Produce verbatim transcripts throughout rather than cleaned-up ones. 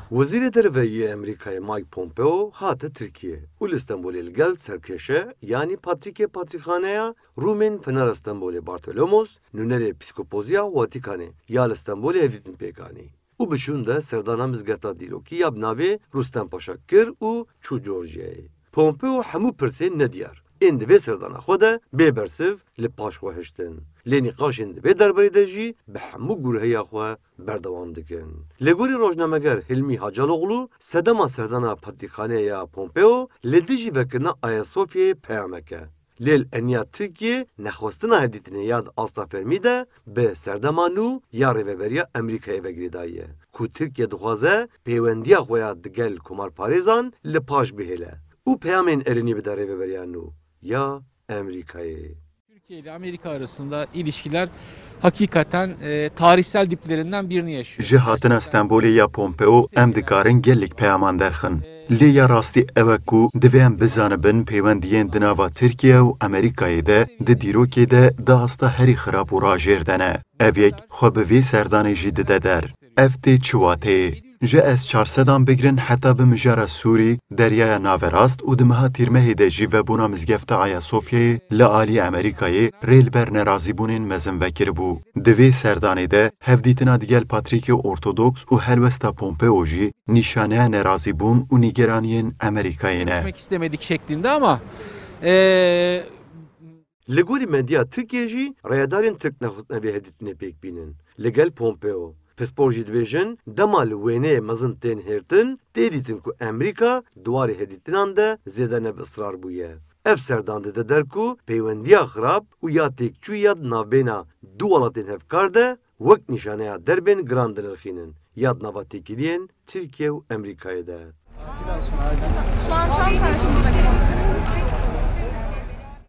Wezîrê Derve yê Amerîkayê Mike Pompeo hate Tirkiye û li Stenbolê li gel serkêşe, yanî Patrîkê Patrîkxaneya Rûmên Fenera Stenbolê Bartolomos, nûnerê Pîskopoziya Watîkanê ya li Stenbolê hevdîtin pêk anî û bi şûn de serdana mizgefta dîrokî ya bi navê Rustem Paşa kir û çû Georgiyayê. Pompeo hemû pirsên nediyar ên di vê serdana xwe de bê bersiv li paş xwe hiştin. Lê nîqaşên di vê derbarê de jî bi hemû gurheya xwe berdewam dikin. Li gorî rojnameger Hilmî Hacaloglu, sedema serdana Patrîkxaneyê ya Pompeo li dijî vekirina Ayasofyayê peyamek e. Lê li eniya Tirkiyê nexwestina hevdîtinê ya di asta fermî de bi serdema nû ya Rêveberiya Amerîkayê ve girêdayî ye, ku Tirkiye dixwaze pêwendiya xwe ya digel komarparêzan li paş bihêle û peyamên erênî bide Rêveberiya nû ya Amerîkayê. Türkiye ile Amerika arasında ilişkiler hakikaten, e, tarihsel diplerinden birini yaşıyor. Ji hatina Stenbolê ya Pompeo em dikarin gelek peyaman derxin. Lê ya rastî ew e ku divê em bizanibin pêwendiyên di nava Tirkiye û Amerîkayê de di dîrokê de di asta herî xirab û rajêr de ne. Ev yek xwe bi vê serdanê jî dide der. Ev tê çi wateyê? Ji S çar sedan bigirin heta bi mijara Sûrî, Deryaya Naverast û di meha Tîrmehê de jî vebûna mizgefta Ayasofyayê li alî Amerîkayê rê li ber nerazîbûnên mezin vekiribû. Di vê serdanê de hevdîtina digel Patrîkê Ortodoks û helwesta Pompeo jî nîşaneya nerazîbûn û nîgeraniyên Amerîkayê ne. Görüşmek istemedik şeklinde ama, e, Li gorî medya Tirkiyê jî rayedarên Tirk nexwestine vê hevdîtinê pêk bînin. Li gel Pompeo, pispor jî dibêjin, dema li wêneyê mezin tên hêrtin, tê dîtin ku Amerîka di warê hevdîtinan de zêde ne bi israr bûye. Ev serdan dide der ku peywendiya xirab û ya têkçûyî ya di navbeyna du welatên hevkar de wek nîşaneya derbên giran dinirxînin ya di nava têkiliyên Tirkiye û Amerîkayê de. Şu an tam karşımızda kalsın.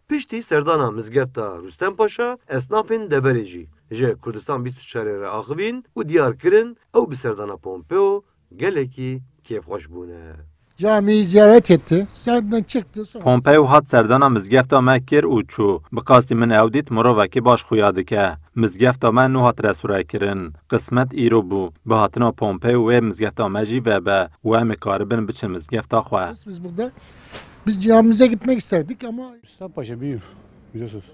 Piştî serdana mizgefta Rustem Paşa, esnafên deverê jî ji Kurdistan bîst û çarê re axivîn û diyar kirin, ew bi serdana Pompeo gelekî kêfxweş bûne. Camiyi ziyaret etti. Zaten çıktı sonra. Pompeo hat serdana mizgefta me kir û çû. Bi qasî min ew dît mirovekî baş xuya dike. Mizgefta me nû hat restore kirin. Qismet îro bû. Bi hatina Pompeo wê mizgefta me jî vebe û em ê karibin biçin mizgefta xwe. Biz burada, biz camimize gitmek isterdik ama Rustem Paşa büyüğüm, biliyorsunuz.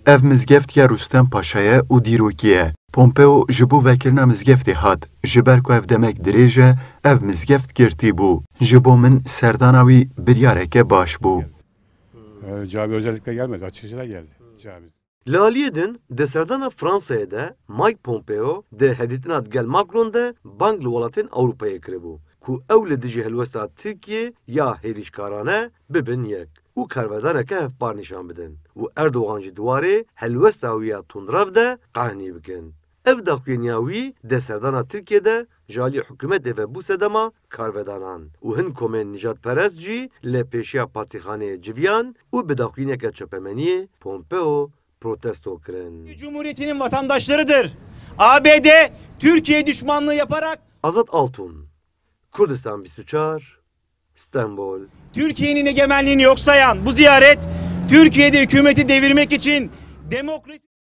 Ev mizgeft ya Rustem Paşa ye û dîrokî ye. Pompeo ji bo vekirina mizgeftê hat, ji ber ku ev demek dirêj e, ev mizgeft girtî bû. Ji bo min serdana wî biryareke baş bû. Ee, cami özellikle gelmedi, açılışına geldi cami. Li aliyê din, di serdana Fransayê de Mike Pompeo di hevdîtina digel Macron de bang li welatên Ewropayê kiribû ku ew li dijî helwesta Tirkiyê ya hêrîşkarane bibin yek û karvedaneke hevpar nîşan bidin û Erdogan jî di warê helwesta wî ya tundrev de qehnî bikin. Ev daxuyaniya wî di serdana Tirkiyê de ji alî hikûmetê ve bû sedema karvedanan û hin komên nijadperest jî li pêşiya patrîxaneyê civiyan û bi daxuyaniyeke çapemeniyê Pompeo protesto kirin. Cumhuriyeti'nin vatandaşlarıdır. A B D Türkiye düşmanlığı yaparak Azad Altun, Kurdistan bîst û çar, Stenbol. Türkiye'nin egemenliğini yok sayan bu ziyaret Türkiye'de hükümeti devirmek için demokrasi